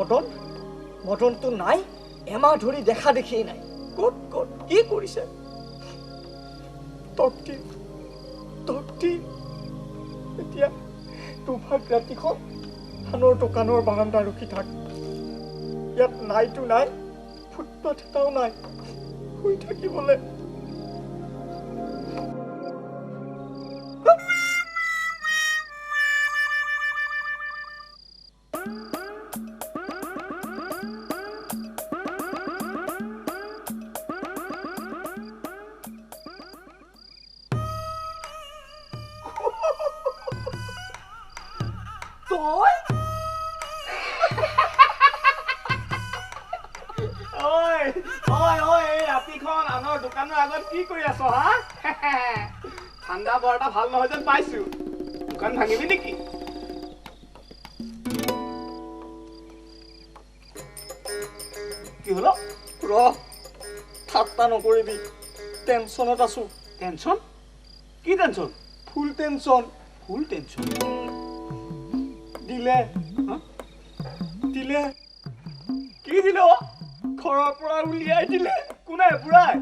মদন, মদনটো নাই, এমাহ ধৰি দেখা দেখিয়েই নাই। ক'ত ক'ত কি কৰিছে? তক্তি তক্তি। এতিয়া দুভাগ ৰাতিখন ধানৰ দোকানৰ বাৰান্দা ৰখি থাক। ইয়াত নাইতো নাই, ফুটপাথ এটাও নাই শুই থাকিবলৈ। তই ৰাতিখন আনৰ দোকানৰ আগত কি কৰি আছ হা? ঠাণ্ডা বৰ এটা ভাল নহয় যেন পাইছো। দোকান ভাঙিবি নেকি? কি হল? ৰ, ঠাট্টা নকৰিবি, টেনচনত আছো। টেনচন? কি tension? Full tension. Full tension? দিলে দিলে। কি দিলে? ঘৰৰ পৰা উলিয়াই দিলে। কোনে? বুঢ়াই?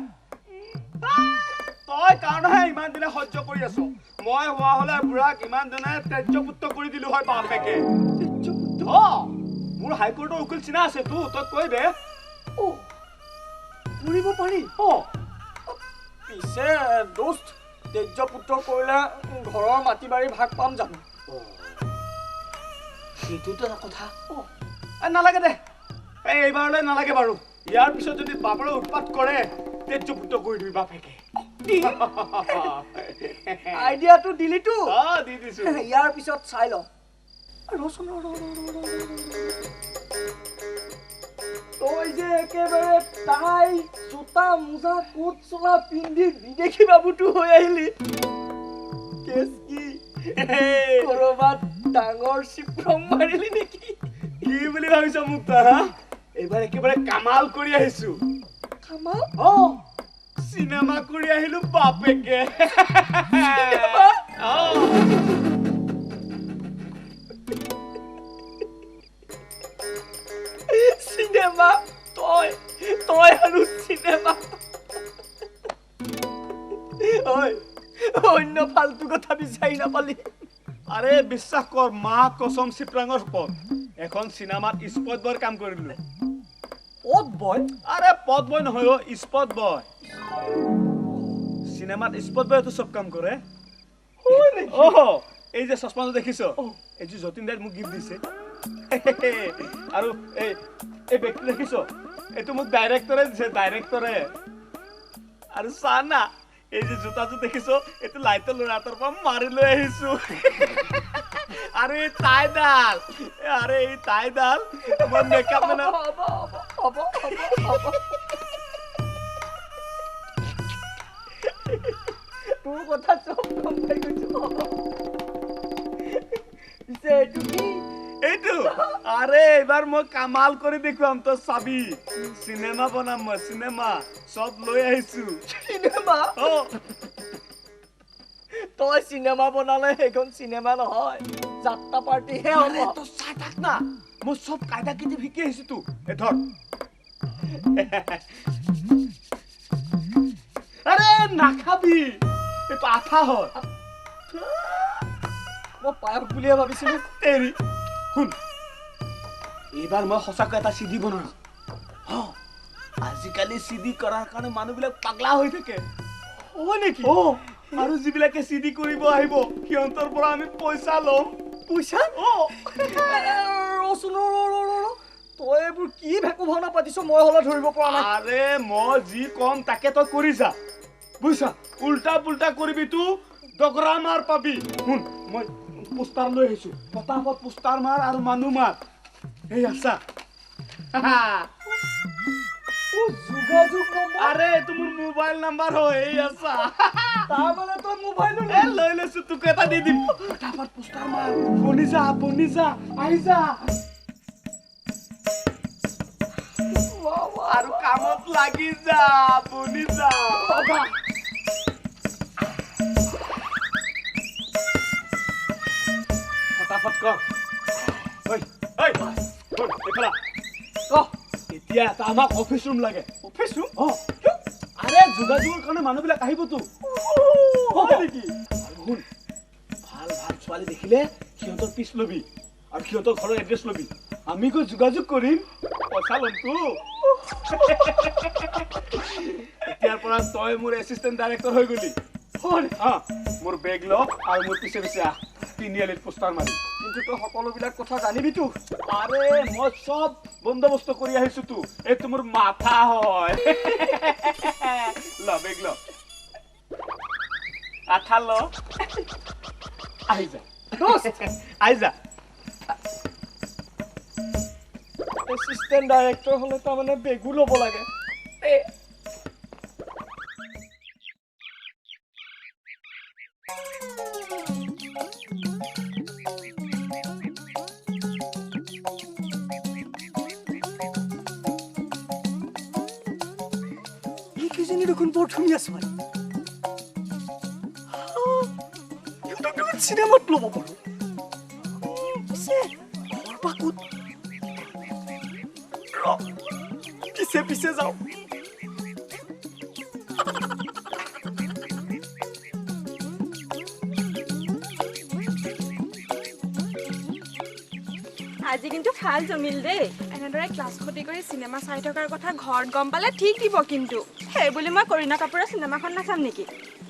তই কাৰণেহে ইমান দিনে সহ্য কৰি আছ। মই হোৱা হলে বুঢ়াক ইমান দিনে তেজ্যপুত্ৰ কৰি দিলো হয় বাপেকে। অ, মোৰ হাইকোৰ্টৰ উকিল চিনা আছে তো, তই কৈ দে। অ, কৰিব পাৰি। অ, পিছে দোস্ত, তেজ্যপুত্ৰ কৰিলে ঘৰৰ মাটি বাৰী ভাগ পাম জানো? সেইটোতো এটা কথা। নালাগে দে, এই এইবাৰলৈ নালাগে বাৰু। ইয়াৰ পিছত যদি বাপৰে উৎপাত কৰে, তেজ্যপুত্ৰ কৰি দিবি বাপেকে। আইডিয়াটো দিলিতো? দি দিছো। ইয়াৰ পিছত চাই লওঁ। ৰচোন, তই যে একেবাৰে তাই জোতা মোজা কোট চোলা পিন্ধি বিদেশী বাবুটো হৈ আহিলি, কেছ কি? কৰবাত ডাঙৰ চিপ্ৰং মাৰিলি নেকি? কি বুলি ভাবিছ মোক তই হা? এইবাৰ একেবাৰে কামাল কৰি আহিছো। কামাল? অ, চিনেমা কৰি আহিলো বাপেকে। চিনেমা? তই তই আৰু চিনেমা? ঐ, অন্য ফাল্টু কথা বিচাৰি নাপালি? আৰে বিশ্বাস কৰ, মা কচম চিপ্ৰাঙৰ পথ এখন চিনেমাত স্পট বয়ৰ কাম কৰিলো। পট বয়? আৰে পট বয় নহয় অ, স্পট বয়। চিনেমাত স্পট বয়তো চব কাম কৰে। অ, এই যে চশমাটো দেখিছ, এইটো যতীন দাই মোক গিফ্ট দিছে। আৰু এই এই বেগটো দেখিছ, এইটো মোক ডাইৰেক্টৰে দিছে, ডাইৰেক্টৰে। আৰু চা না, এই যে জোতাটো দেখিছ, এইটো লাইটৰ ল'ৰাটোৰ পৰা মাৰি লৈ আহিছো। আৰু এই টাইডাল, আৰে এই টাইডাল মই মেকআপ মেনাৰ। হ'ব হ'ব, তোৰ কথা চব গম পাই গৈছো। পিছে এইটো কি? এইটো? আৰে এইবাৰ মই কামাল কৰি দেখুৱাম, তই চাবি। চিনেমা বনাম মই, চিনেমা। চব লৈ আহিছো। চিনেমা? অ। তই চিনেমা বনালে সেইখন চিনেমা নহয়, যাত্ৰা পাৰ্টিহে হ'ব। তই চাই থাক না, মই চব কায়দা কিতাপ শিকি আহিছো তো। এই ধৰ। আৰে নাখাবি, এইটো আঠা হয়। মই পায়স বুলিয়ে ভাবিছিলো। তেৰি, শুন, এইবাৰ মই সঁচাকৈ এটা চিডি বনাম। আজিকালি চিডি কৰাৰ কাৰণে মানুহবিলাক পাগলা হৈ থাকে। হয় নেকি? অ, আৰু যিবিলাকে চিডি কৰিব আহিব সিহঁতৰ পৰা আমি পইচা ল'ম। পইচা? অ। ৰচোন, ৰ, তই এইবোৰ কি ভেকু ভাওনা পাতিছ, মই হ'লে ধৰিব পৰা নাই। আৰে মই যি কম তাকে তই কৰি যা, বুজিছা? উল্টা পুল্টা কৰিবি তো দগৰা মাৰ পাবি। শুন, মই পোষ্টাৰ লৈ আহিছো, ফটাফট পোষ্টাৰ মাৰ আৰু মানুহ মাৰ। এই আছা। যোগাযোগ নম্বৰ? আৰে এইটো মোৰ মোবাইল নাম্বাৰ হয়। এই আছা। তাৰমানে তই মোবাইলো লৈ লৈছো, তোক এটা দি দিম। ফটাফট পোষ্টাৰ মাৰ, বনি যা, বনি যা, আহি যা আৰু কামত লাগি যা, বনি যা। ফটাফট কৰ। ঐ ঐ, এইফালে। এতিয়া এটা আমাক অফিচ ৰুম লাগে। Office room? অ, আৰে যোগাযোগৰ কাৰণে মানুহবিলাক আহিবতো। হয় নেকি? আৰু শুন, ভাল ভাল ছোৱালী দেখিলে সিহঁতৰ পিছ ল'বি আৰু সিহঁতৰ ঘৰৰ এড্ৰেছ ল'বি, আমি গৈ যোগাযোগ কৰিম, পইচা ল'মতো। এতিয়াৰ পৰা তই মোৰ এছিষ্টেণ্ট ডাইৰেক্টৰ হৈ গ'লি। মোৰ বেগ ল আৰু মোৰ পিছে পিছে আহ, তিনিআলিত পোষ্টাৰ মাৰি। কিন্তু তই সকলোবিলাক কথা জানিবিতো? আৰে মই চব বন্দোবস্ত কৰি আহিছো তো, এইটো মোৰ মাথা হয়। ল বেগ ল, আঠা ল, আহি যা আহি যা। এছিষ্টেণ্ট ডাইৰেক্টৰ হ'লে তাৰমানে বেগো ল'ব লাগে। এইকেইজনী দেখোন বৰ ধুনীয়া ছোৱালী, সিহঁতক দেখোন চিনেমাত ল'ব পাৰোঁ। পিছে ঘৰ বা ক'ত? পিছে পিছে যাওঁ। আজি কিন্তু ভাল জমিল দেই। এনেদৰে ক্লাছ ক্ষতি কৰি চিনেমা চাই থকাৰ কথা ঘৰত গম পালে ঠিক দিব কিন্তু। সেই বুলি মই কৰিণা কাপুৰৰ চিনেমাখন নাচাম নেকি?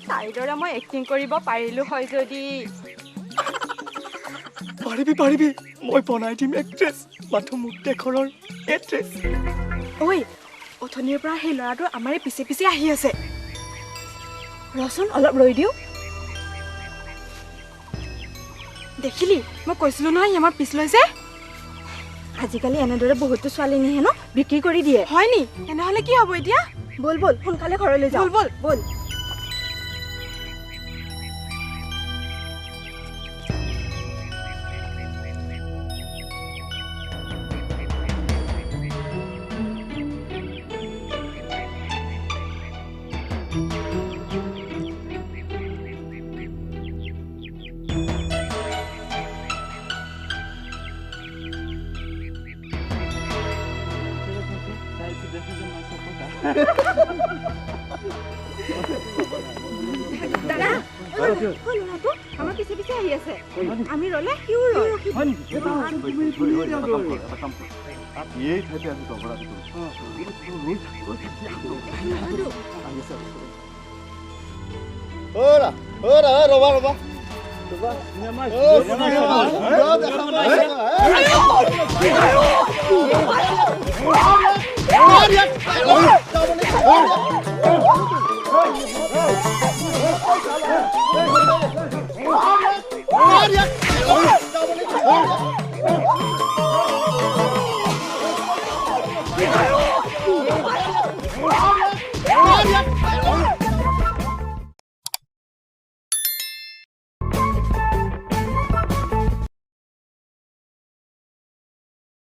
তাইৰ দৰে মই এক্টিং কৰিব পাৰিলো হয় যদি। পাৰিবি পাৰিবি, মই বনাই দিম এক্ট্ৰেছ, মাথো মোক দে ঘৰৰ এড্ৰেছ। ঐ, অথনিৰ পৰা সেই ল'ৰাটো আমাৰে পিছে পিছে আহি আছে। ৰচোন অলপ ৰৈ দিওঁ। দেখিলি, মই কৈছিলো নহয় সি আমাৰ পিছ লৈছে। আজিকালি এনেদৰে বহুতো ছোৱালী নিহে ন বিক্ৰী কৰি দিয়ে। হয় নি? তেনেহ'লে কি হ'ব এতিয়া? ব'ল ব'ল সোনকালে ঘৰলৈ যাওঁ। ব'ল ব'ল ব'ল। দাদা, ল'ৰাটো আমাৰ পিছে পিছে আহি আছে, আমি ৰ'লে সিও ৰয়। ৰবা ৰবা,